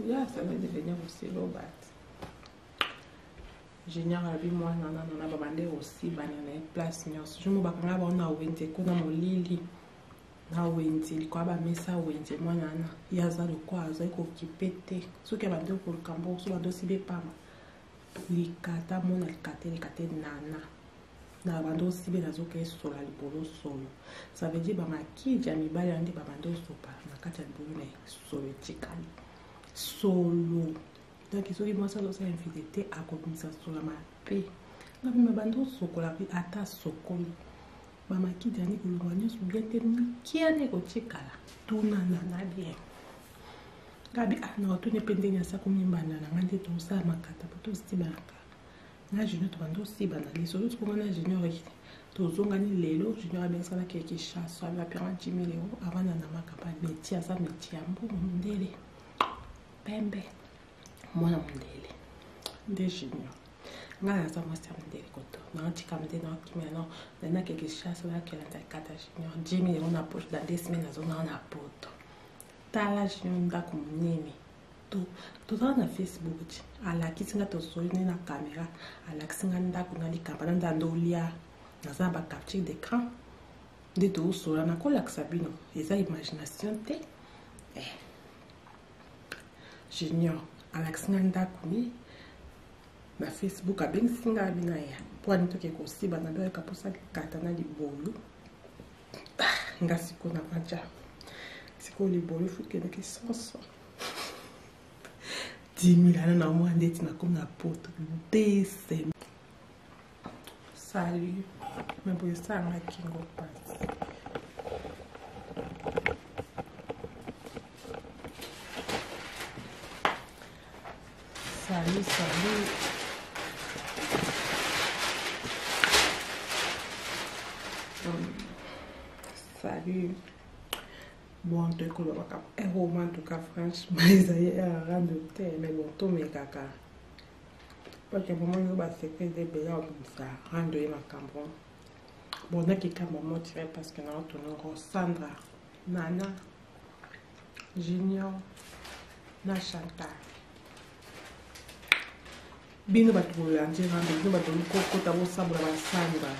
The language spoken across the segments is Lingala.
Ya, ça va devenir aussi lobat. Junior alobi mwana na nana babande kosibana na ye place nyonso. Jour moko bakanga bango na wenze kuna molili na wenze likolo ya bamesa wenze mwana wana ye aza lokola azali kokipe te soki abandi koluka mbongo so bandi osiba epamba likata mona likate likate nana na bandi osibe nazoka esola libolo solo ça veut dire bamakidi ya mibali wana nde babandi osopa na kati ya libolo na ye solo etikali solo. Donc soki mwasi azosala infidélité akobimisa solo mabe. Nga mpe mabandi osokola mpe ata sokoli bamakidi yani kolongwa nyonso bien te mikia nde ekotikala tuna nana bien. Ngabi ah na otuni mpe ndenge asa komimbanda na nga nde tosala makata po tosibanaka na junior tobanda osibana lisolo tikonga na junior tozongani lelo junior abengisaka na keke chasse abi apianga 10 000 euros avanda na makapa métier aza métier ya mbongo mondele pembe mwana mondele nde junior. Ngai naza mwasi ya mondele koto naotika mondele naokimela no nanakeke chasse nakelanda kata junior 10 000 euros na poche dans 2 semaines nazonga na poto. Tala junior ndako monene tozala na facebook ti alakisi nga tosoli nde na caméra alakisi nga ndako na likamba na nda ndolia naza na bacapture d'écran nde tozosola nakolakisa bino eza imagination te. Junior alakisi nga ndako ni na facebook abengisi nga abi na ya mpo ani toke kosiba na bioyeka mposa likata na libolu. Nga sikoyo na vanja sikoyo libolu efukendeki soso 10 000 ana na mwa ndeti nakomi na poto desem. Salut me boye esalanga kingo mpasi. Salut, salut. Salut. Bon, toyekolobaka eroma en tout cas franchement ezali errando te mais bon tomekaka parce que moment oyo basecret eza ebele obimisa rando ye makambo. Bon, nakikamba mo tire parce que naotonango Sandra, Nana, Junior na Chantal. Bino bato bolandi rando, bino bato bokokota bosabola basandra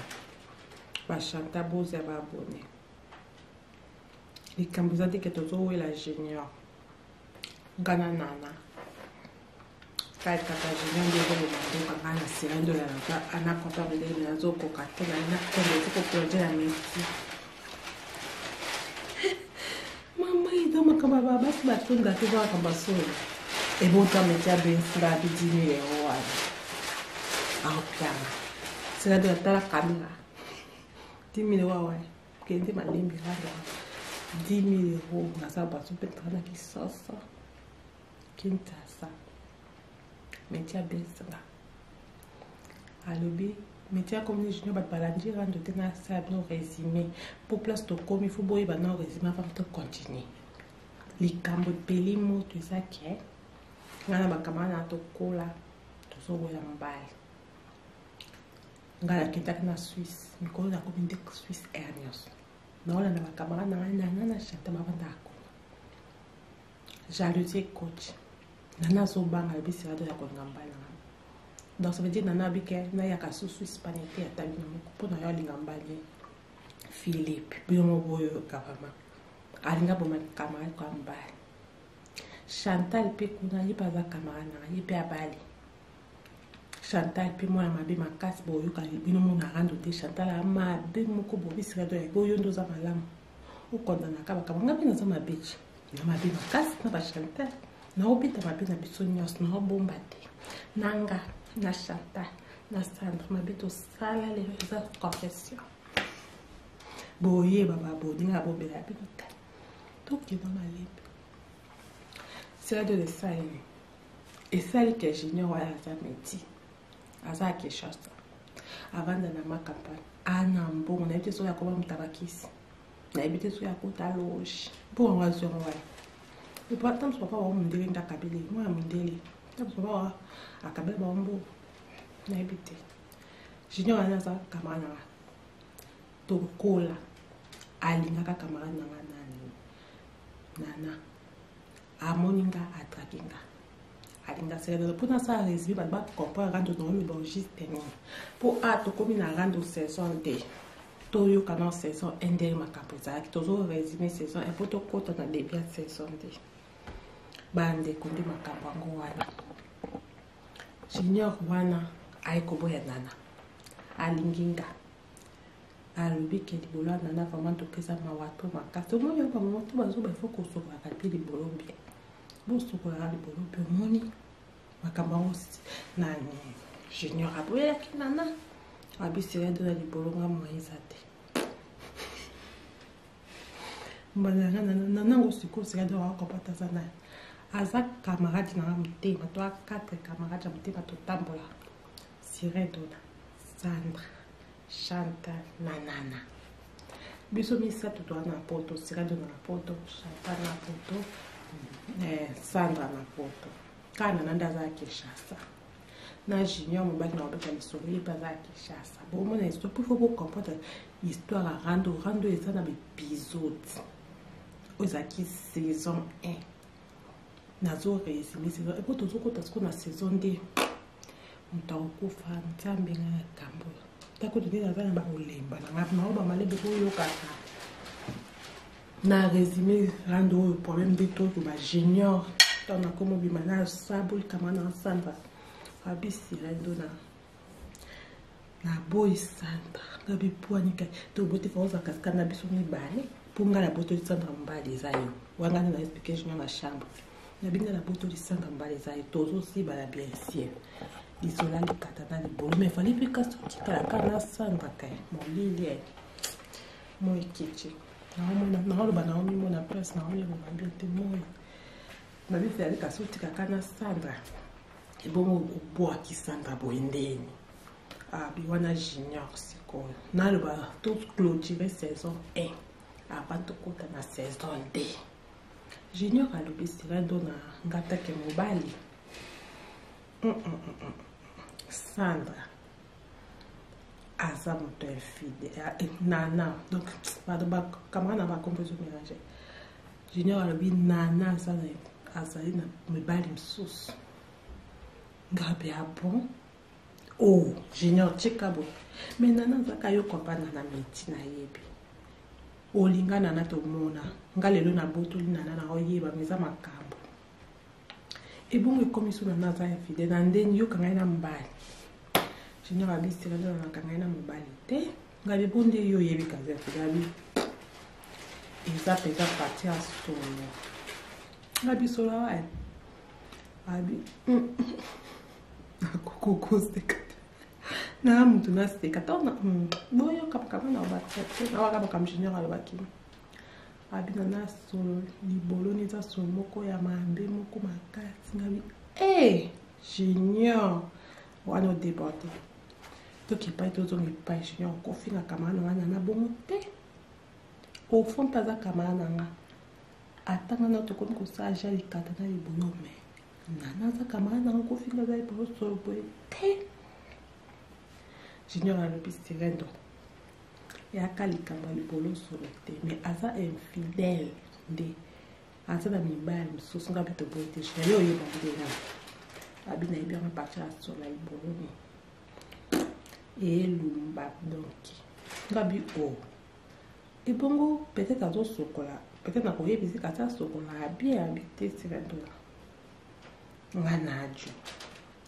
bachantal bozya baabone. Likambo eza te ke tozowela Junior nga na Nana kaka Junior nde ezoboma mboka. Nga na sira nde olalaka ana comptable ndenge nazokoka te na nakombo ezokoploge na meti mama edo makambo ya basi batonda te eza makambo ya solo. Ebota meti abensinga abi 10 000 euro wana aopianga sira nde atala kamera 10 000 euro awa kende malembe rada 10 000 euro naza bato mpe na kisoso Kinshasa. Meti abensinga alobi meti akomi junior bato balandi rando te nasala bino résumé po place tokomi fo boyeba na résumé avant tocontinue. Likambo epeli moto eza ke ngai na bakamara na tokola tozoboya mobali. Ngai nakendaki na Suisse mikolo nakomi nde Suisse air nyonso naolanda bakamara na ngai nana na Chantal bavandaka kuna. Jalousie coach nana azobanga alobi sirado ya kolinga mobali na ngai. Donc ça veut dire nana abike nayaka susu Espagne te ata bino moko mpo na yo alinga mobali Philippe bino moko boyoka vraiment alinga boma camarade kwa mobali. Chantal mpe kuna ye mpe aza camarade na ngai ye mpe abali. Chantal mpe mwana mabe makasi boyoka bino mona rando te. Chantal a mabe moko bobi sirado ya oyo nde oza malamu okondanaka bakambo ngai mpe naza mabe ti na mabe makasi na bachantal naobeta mabe na biso nyonso naobomba te na nga na Chantal na Sandra mabe tosala lelo eza confession boyeba baboninga bobela bino te tokenda malembe. Sirado esali esali ke junior wana aza meti aza ya Kinshasa avanda na makampagne ana mbongo nayebi te soki akoma moto abakisi nayebi te soki akota loge mpo yango azwi yango wana ntango papa wa mondele nde akabeli mwana mondele ntango papa wa akabeli bango mbongo nayebi te. Junior wana aza camarade na nga tokola alingaka camarade na nga nani nana amoni nga atrake nga. Alinga sirendo mpo nasala résumé, bato bacomprendre rando na oloba juste nini. Mpo a tokomi na rando saison 2, toyoka na saison 1 ndenge makambo ezalaki. Tozo résumé saison 1 mpo tokɔta na début ya saison 2. Bandeko, nde makambo yango wana. Junior wana aye koboya Nana, alingi nga. Alobi ke libolo ya Nana vraiment tokeza mawa to makasi. Omoni oyo bamama to bazoba, ifo kosokolaka mpe libolo bien, bosokolaka libolo mpe. Omoni makambo yango nani? Junior aboyelaki Nana, abisela do na libolo nga moyen eza te. Mbala nga nanango sikoyo sika do akopata aza na aza camarade na nga motema. To a quatre camarade ya motema totambola: Siredona, Sandra, Chantal na Nana. Biso misato toa na poto: Siredona na poto, Chantal na poto, Sandra na poto. Kaka Nana nde aza ya Kinshasa na Junior mobali na kobeta lisolo, ye mpe aza ya Kinshasa. Bomona histoire mpo faut bocomprendre histoire ya rando. Rando eza na baépisode oyo ezalaki saison 1. Nazo résumé saison epo tozokota sikoyo na saison 2. Moto akokufa, Nzambe nga na kambo tako nde naza na bakolemba na nga nao bamalebe koyokaka na résumé rando oyo. Problème nde toloba, Junior ntango nakomi obima na sabolikama na Sandra, abisira ndo na naboyi Sandra. Nga bipwanika toboti fa ozala kasika na biso mibale mpo ngai nabotoli Sandra, mobali eza yo. Wanga nde na expliqué Junior na chambre, nabi ngai nabotoli Sandra, mobali eza yo. Tozosibana bien sûr, lisola likata na libolo, mais fali mpe kasi otikala kaka na Sandra te. Molili moi ekiti, naoloba naomimona place naomilonga bien te. Moi nabi fali kasi otikaka na Sandra, ebongo obwaki Sandra boye ndeni abi wana. Junior sikoyo naloba toclôture saison 1 avant tokota na saison 2. Junior alobi sirado na ngatake mobali Sandra aza moto infidèle Nana. Donc bato bakamara na bakombo ezomélange. Junior alobi Nana azali na mibali mosusu. Ngabe ah bon? Oh Junior, tika boye. Mais Nana azaka yo kopa Nana meti nayebi olinga Nana. Tomona nga lelo nabotoli Nana na oyeba ma eza makambo ebongo ekomi so. Nana aza infidèle na ndeni yoka ngai na mobali. Junior abisika nde nanaka ngai na mobali te. Ngai bibo nde yo oyebi kaza infidèle. Abi eza mpenza parti ya solo. Nga biso awa abi nakokokoseka te na mutu naseka to boyoka makambo na batraite nawaka makambo. Junior alobaki abina na solo libolo ni eza solo moko ya mabe moko makasi. Ngabi e Junior wana odéborde, toki epai tozonga epai. Junior okofinga camarade na nga na bongo te. Au fond mpe aza camarade na nga, atanga na tokomi kosala ja likata na libolo, mais Nana aza camarade na nga, kofinga aza libolo solo boye te. Junior alobi sirendo eyaka likambo ya libolo solo te, mais aza infidèle nde aza na mibali mosusu. Nga mpe toboyi te. Junior, yo oyeba ndenge abi nayebi yango partir ya solo ya libolo ni elumba. Donc nga bi o ebongo peut-être azosokola, peut-être nakoyebisi kasi asokola bien. Abi te, sirendo nga na ajo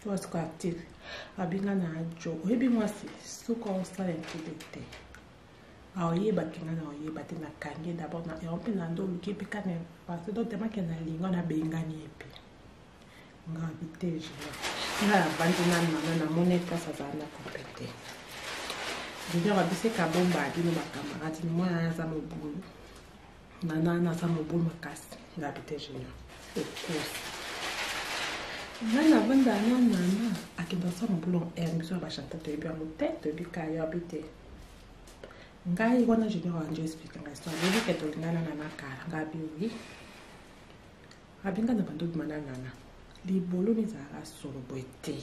oyo sikoyo atire abi nga na ajo. Oyebi mwasi soki osala infidélité aoyebaki nga na oyeba te. Nakangi d'abord na yango mpe na ndo oluki mpe kana parce donc temake nalinga nabengani ye mpe. Nga abi te, Junior. Nga navandi na mama, namoni place azala na compete. Junior abiseka bomba bino bacamarade, mwana aza mobulu, nana naza mobulu makasi. Nga abi te, Junior okosi. Nga navanda na nana akenda kosala mobulu air. Biso ya bachanta toyebi yango te, toyebi ka yo. Abi te, ngai wana Junior anje explique ngai histoire. Boyebi ke tolingana na nakala. Ngai abi oui, abinga na bando obima na nana libolo ni ezalaka solo boye te.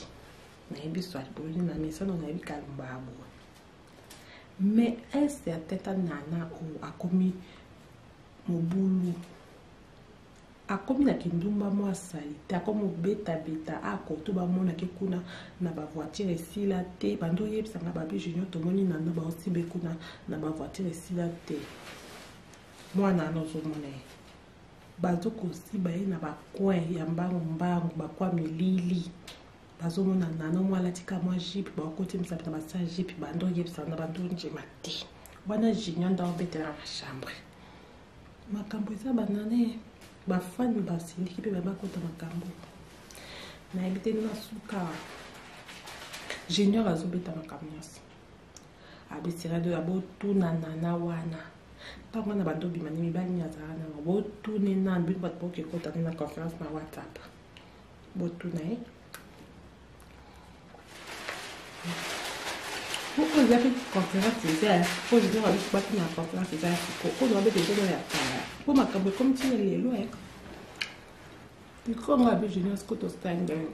Nayebi so libolo ni na misano, nayebi kalumba boye, mais un certain temps nana oyo akomi mobulu. Akomi na kindumba mwa salite, akomi obetabeta akoto bamonaki kuna na bavoiture esila te. Bando oyebisa nga babi Junior tomoni nana baosibe kuna na bavoiture esila te. Mwana wana ozomona ye bazokosiba ye na bacoin ya mbangu mbangu, bakwa milili bazomona nana mwa alati ka mwa jipe, bakoti misapi na basa jipe. Bando oyebisa nga bando ndima te, wana Junior nda obetela na chambre. Makambo eza banane, bafani basindiki mpe babakota makambo nayebi te. Na suka Junior azobeta makambo nyonso, abisira do ya botuna nana wana ntango wana bando obima ni mibali nini azala nango. Botune nanu bino bato boke kota na conférence na WhatsApp, botuna ye. Oyo eza mpe conférence eza ya siko. Junior abisi batuna conférence eza ya siko, oyo babeta eza ya kala, mpo makambo ekomi ntina lelo. E likongo abi Junior siko tosala ndenge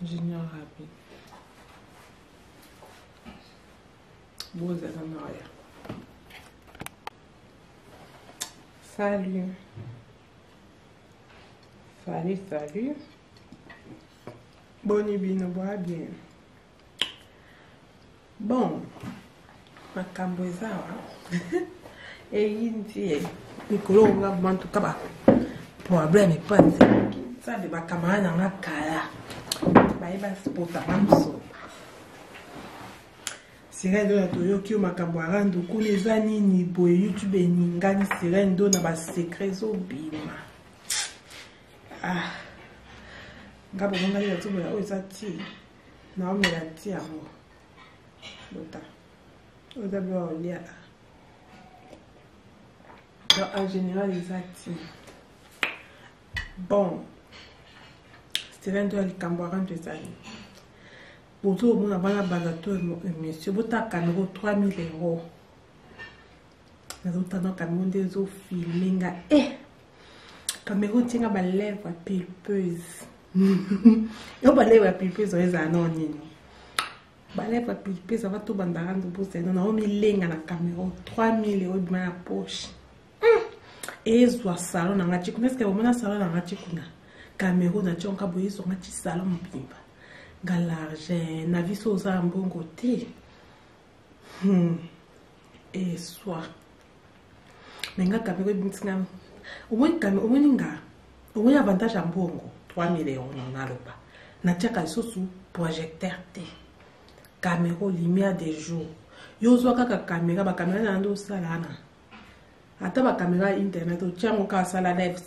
Junior abi bozala na oya. Salut. Salut, salut. Boni bino boa bien. Bon, makambo eza awa eyindi ye mikolo nga en tout cas ba problème epanzi nzambe. Bacamarade na nga kala bayeba spotanga mosoba Sirene Dona. Toyoki yo makambo ya rando kuna eza nini boye? YouTube eningani. Sirene Dona, basecret ezobima. Ah, nga bomongai nazomela oyo eza ti naomela ti yango bota oyo eza biloko kolia. Donc en général eza ti bon. Sirene Dona, likambo ya rando eza nini? Bozomona bana banda to émission, botala caméra 3000 €. Nazotana caméra nde ezofilme nga. E caméra otienga balèvre pulpeuse yo, balèvre pulpeuse oyo ezala nao nini? Balèvre pulpeuse ava tobandaka ndo bozela naomilenga na caméra. 3000 € ebima na poche, ezwa salon na nga ti kuna. Eske bomona salon na nga ti kuna? Caméra na tionka boye, ezwanga ti salon mobimba. Nga large na biso oza ya mbongo te. Eswa me nga caméra ebimisi nga. Omoni caméra, omoni nga, omoni avantage ya mbongo 3000 € na naloba natiaka lisusu projecteur te. Caméra, lumière de jour, yo ozwa kaka caméra. Bacaméra na nde osala wana, ata bacaméra ya internet otiango kaka, asala live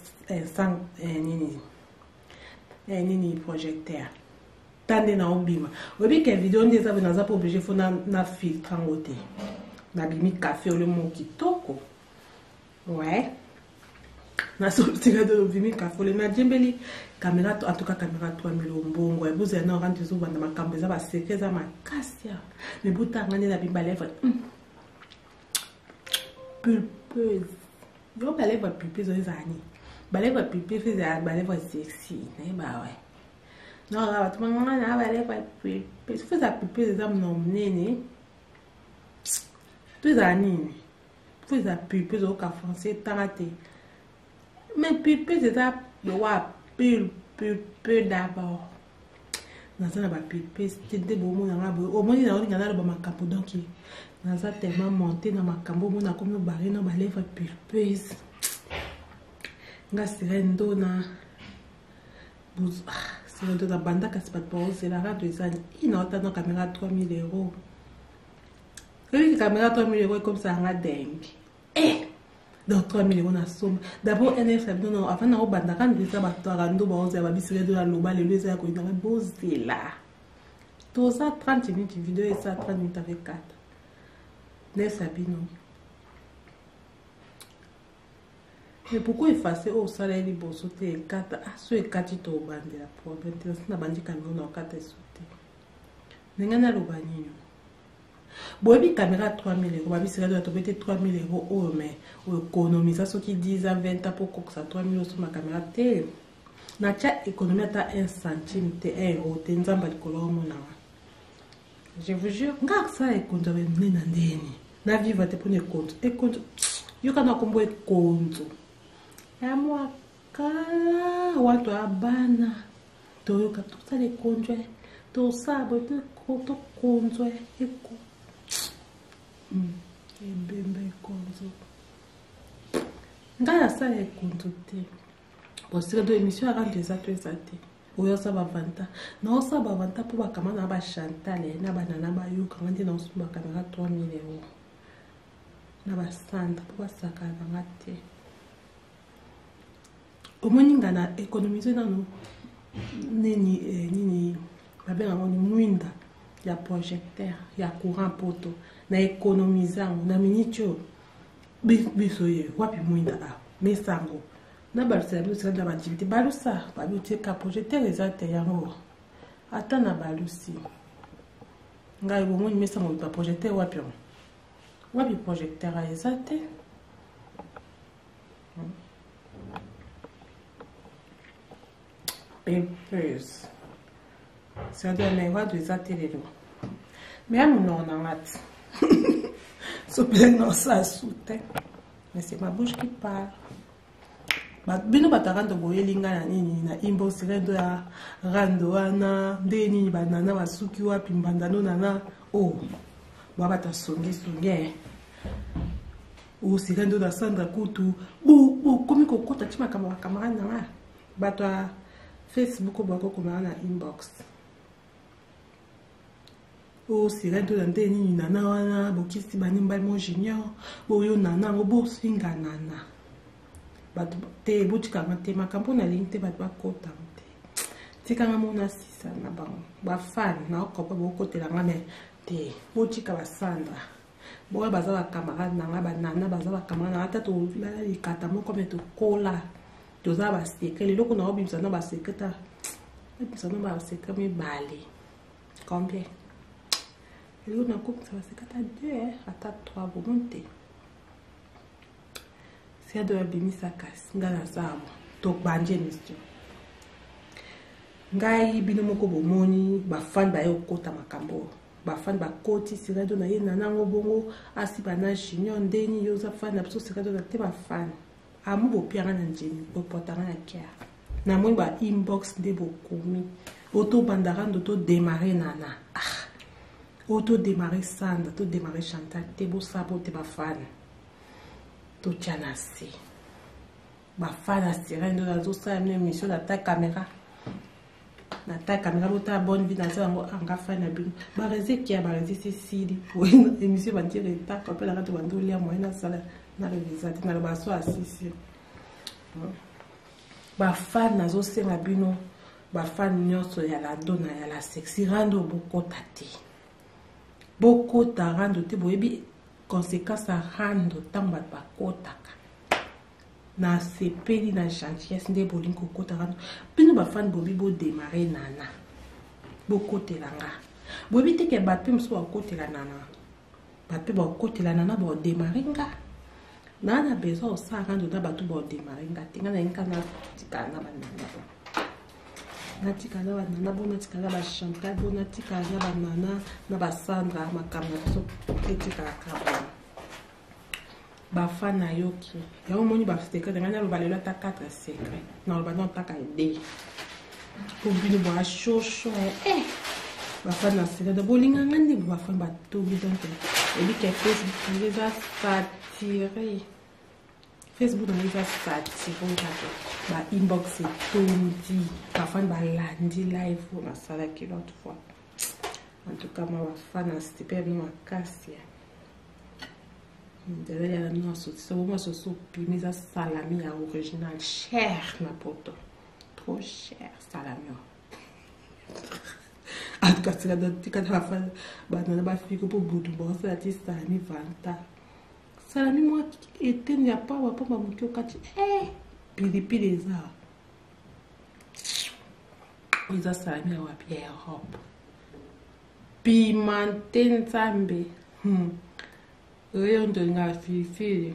sans nini nini projecteur. Ta nde na obima, oyebi ke video nde eza boye. Naza mpo obligé fo na filtre yango te. Nabimi café ole mo kitoko. Ouais, nasotika to obimi café ole, najembeli caméra. En tout cas caméra 3000, mbongo ebozela na orante ezobanda. Makambo eza, basecret eza makasi awa. Me botanga nde nabimi balèvre pulpeuse yo. Balèvre pulpeuse oyo ezala nini? Balèvre pulpeuse ezala balèvre sexy, nayeba we non, bato banganga na balèvre pulpeuse. Fo eza pulpeuse, eza monoko monene to ezala nini? Fo eza pulpeuse, oyoka français tanga te. Mais pulpeuse eza lowa pulpe d'abord. Naza na bapulpeuse te nde bomonanga boye. Omoni naolinga naloba makambo, donc naza tellement monte na makambo. Omona akomi obare na balèvre pulpeuse. Nga Sirene Ndona, Sirene Ndona banda kasi bato baozela rado ezani i na otana caméra 3000 €. Oyebi caméra 3000 € ekomisaka nga dingue. Eh, donc 3000 € nasomba d'abord nf na bino avant na obanda kaka. Eza bato ya rando baozela babisika do naloba lelo eza ya koyinanga. Bozela, toza 30 minutes, video eza 30 minutes avec 4 nef na bino. Mais pourquoi effacer oyo osala ye liboso te? Ekata. Ah, so ekati to obandela problème te. Nasi nabandi caméra na okata esu te. Ndenge naloba nini? Boyebi caméra 3000 €, babisika to tobete 3000 € oyo, mais oéconomisa soki 10 ans, 20 ans mpo okokisa 3000 osomba caméra te. Natya économie ata 1 centime te, 1 euro te. Nzambe likolo omonanga. Je vous jure, nga akosala ekonzo ya minene na ndeni na vivre te mpona ekonzo. Ekonzo yoka na kombo ekonzo ya mwa kala wato ya bana toyoka tosala ekonzo tosala boye tokonzo eko ebembe ekonzo. Ngai nasala ekonzo te. Bosika do émission ya rando eza to eza te. Oyo osala bavanta naosala bavanta mpo bakama na bachantal na banana bayoka nga nde naosomba kamera 3000 euro na basandre mpo basakana na nga te. Omoni nga na économise nano nini nini babenga ngo mwinda ya projecteur ya courant poto na économise yango na minute oyo biso ye wapi mwinda awa mesango na balusa ya biso na bandimi te balusa babioteka projecteur eza te yango ata na balusi ngai bomoni mesango ba projecteur wapi yango wapi projecteur eza te. Pepeuse c'est-à-dire mais wadu eza te lelo mais ya monoko na nga te sopele nosa su te, mais c'est ma bouche qui parle. Bino bato ya rando boyeli ngai na nini na inbox rendo ya rando wana nde nini banana basuki wapi mbandano nana o oh, bwa bato asongisongi osika ndo na Sandra kutu bokomi kokota ti makambo ya bacamarade na nga bato ya Facebook oyo bakokomaka na inbox osika ndo na nde nini nana wana bokisi banimbai mo junior boyo nana yango bofinga nana bato te botikanga te makambo nalingi te bato bakota te tikanga mona sisa na bango bafane naokopa bokotelanga me te botika basandra boya baza bacamarade na nga banana baza bacamarade na nga ata tolala likata moko me tokola toza basecret leloko na obimisa na basecret ta obimisa na basecret mibale combien eloko nakobimisa basecret ata 2 ata 3 bomoni te siado abimisa kasi nga naza awa tobandi émission ngai bino moko bomoni bafani baye kokota makambo bafani bakoti sirado na ye nanango bongo asiba na junior ndeni yo oza fani na biso sirado na te bafani amu bopianga na njemi bopotanga na care namoni ba inbox nde bokomi otobanda rando todemare nana ah otodemare Sandra todemare Chantal te bosabo te bafani totya na se bafani ya sirene ndo nazosala bino émission na ta caméra na ta caméra botala bonne vie naza yango anga fani na bino barese kia barese sesili émission bandi retard kopelaka to bandi olia moyen nasala na revisa te naloba so asisi bafani nazosenga bino bafani nyonso ya la dona ya la sexy rando bokota te bokota rando te boyebi conséquence ya rando ntango bato bakotaka nasepeli na gentillesse nde bolingi kokota rando bino bafani bobi bodemare nana bokotela nga boyebi te ke bato mpe mosusu bakotela nana bato mpe bakotela nana baodemare nga naa na besoin osala rando na bato baodemare nga te nga nalingi kaka natikala na banana bo natikala na banana bo natikala na bachantal bo natikala na banana na basandra makambo na biso etikala kaka bafan nayoki yango omoni basecret ngai naloba lelo ata 4 secret naloba no ataka 2 po bino boa shosho eh bafan na secret bolinga ngai nde bafan batobi donc ebika Facebook nanga eza satire Facebook nanga eza satire kaka ba inbox etondi bafan balandi live oyo nasalaki l'autre fois. En tout cas ma bafan na stipe bino makasi nzela ya nyonso somo soso opimi eza salami ya original cher na poto trop cher salami en tout cas tika tika na bafan banana bafiko mpo butu bosala ti salami vanta salami mwa eteni ya pawa pamba moke okati eh pilipili eza eza salami ya wapi ya Europe pimante nzambe oyo ndolinga filifili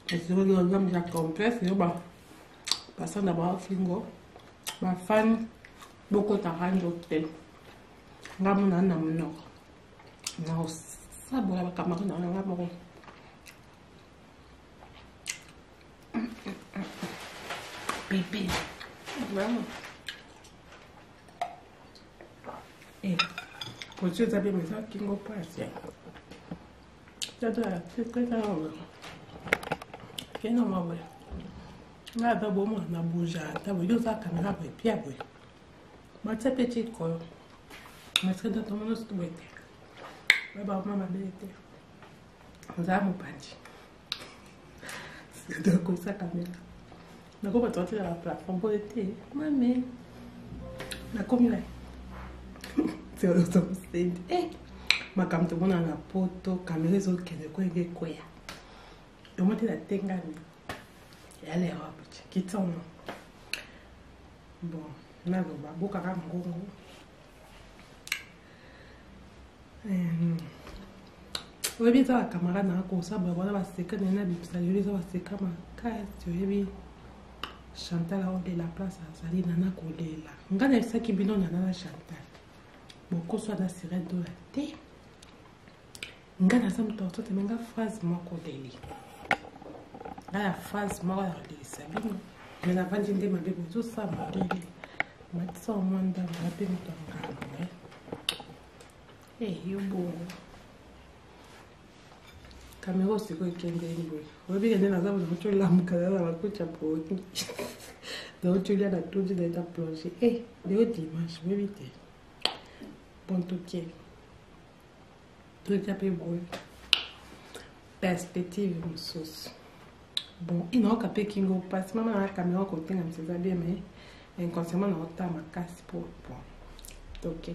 ezolozamisa complexe yo basanda bafingo bafani bokota rando te. Nga mona na monoko nakosabola bacamarade na nga moko. Bébé, vraiment. Eh, position eza bien, mais eza kingo mpasi. Kena maboye. Nga ata bomona na bouge ata boye yo oza kamera boye pia boye. Matia mpe ti koyo. Masika ndoto mono soki boye te. Ba ba mabe te. Oza mopanzi. Nakosa kamera. Nakoma toatela ba plafond boye te. Mame. Nakomi na. Sendi. Eh. Makambo tomona na poto kamera ezokende kwenge ekweya. Yango te natengami. Ya l'Europe. Kitsono. Bon, naloba bokaka ngongo. Oyebi eza bacamarade nanga kosaba wana baseka naye nabimisa lelo eza baseka makasi. Oyebi Chantal aolela place azali nana kolela. Ngai nayebisaki bino nana na Chantal bokoswa na sirene dola te. Ngai naza moto akototeme nga phrase moko leli ngai na phrase moko ya kolelisa bino me navandi nde mabe bozosala molili matisa mwa ndambo nga mpe moto ya ngambo. Yo bongo kamera sikoyo ekendeli boye. Oyebi kende naza boye nauti olamuka naza na bakoti ya poni nauti olia na tundi naeta plonge. Leo dimanche oyebi te. Bon, toke totia mpe boye perspective mosusu. Bon, inaoka mpe kingo mpasi mama na kamera kotengamisa eza bien, mais inconsciemment naota makasi po bon toke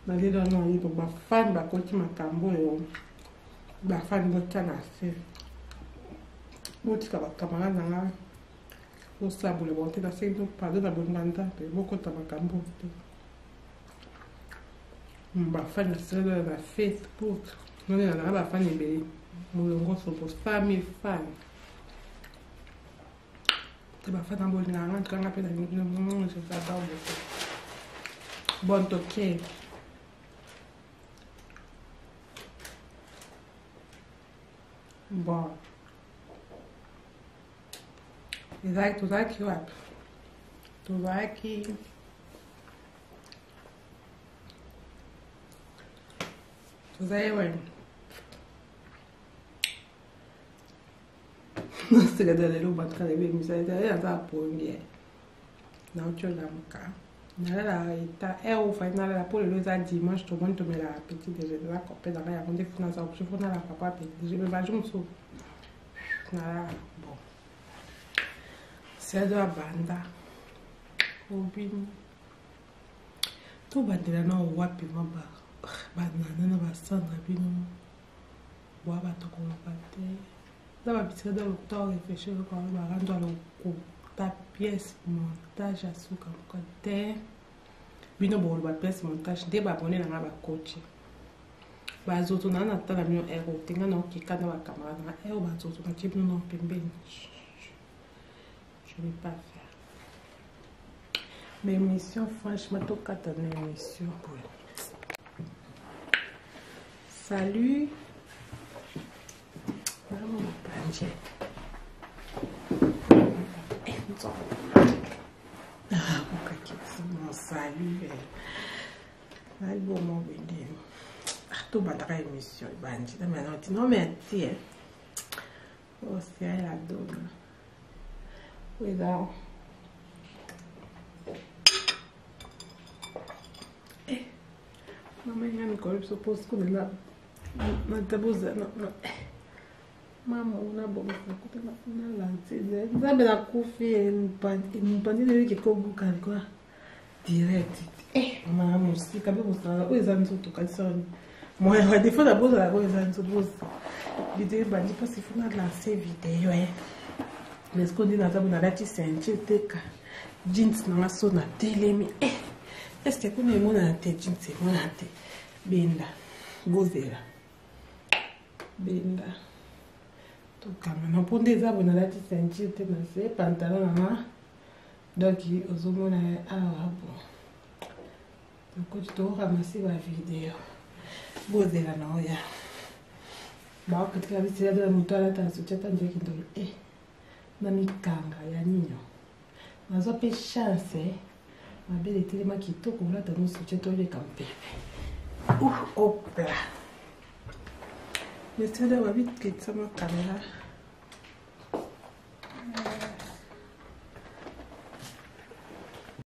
nalelo wana oyebi bafani bakoti makambo oyo. Bafani botya na se, botika bacamarade na nga bosabola bango te. Nasengi bino pardon na bolinga Nzambe, bokota makambo te. Bafani nasala na Facebook none nazala bafani ebele molongo sopo 100 000 fan te. Bafani na bolingaka nga ntukanga mpe nalingi bino, je vous adore beaucoup. Bon, toke bon ezalaki tozalaki wapi? Tozalaki wapi? Naseka da lelo bato na ebemisa ezali aza pongi nauti olamuka nalala eta heure ofai nalala mpo lelo eza dimanche. Tomoni tomelaka petit déjeuner eza copain nanga yango nde funa aza obligé fo nalaka po petit déjeuner mais bajour mosusu nalala. Bon, sedo abanda obini tobandela na wapi? Mwa banana na basandra bino bwa bato koloba te eza babisika da lokuta oréfléchir kaka barando ya lokuta pièce montage ya suka moko te. Bino bokoloba pièce montage nde baabone na nga bakoti bazoto na natala bino ero te. Nga naokeka na bacamarade na nga ero bazoto natie bino na pembeni. Je vais pas faire mais émission, franchement tokata na émission boye. Salut mama mopanzi mon salut naliboma boye tobandaka émission ebandi non mais tie osia la dona oyo eza mama nga mikolo biso mposi kuna nataboza mama nabongisa kuta nalansi Nzambe nakufi mopanzi nayoki kobuka likwa direct. Mama na mosika mpe kosala oyo eza nzoto kasi moyen ba défaut nabozala oyo eza nzoto. Boza video ebandi mpasi fo nalance video mais sikoyo nde naza bo nalati ceinture teka jeans nanga so natelemi. Est ce que kuna emonana te? Jeans emonana te. Benda bozela benda. Tokangana mpo nde eza boye, nalati ceinture te na se pantalon na nga, donc ozomona awa. Bon, tokoti toramase bavideo, bozela na oya baokatika bisila na moto alata soutien ta ndeki ndoki e na mikanga ya nino. Nazwa mpe chance, mabele etelema kitoko, olata no soutien, toleka mpepe. Opla, monsieur da babiketisa ma kamera.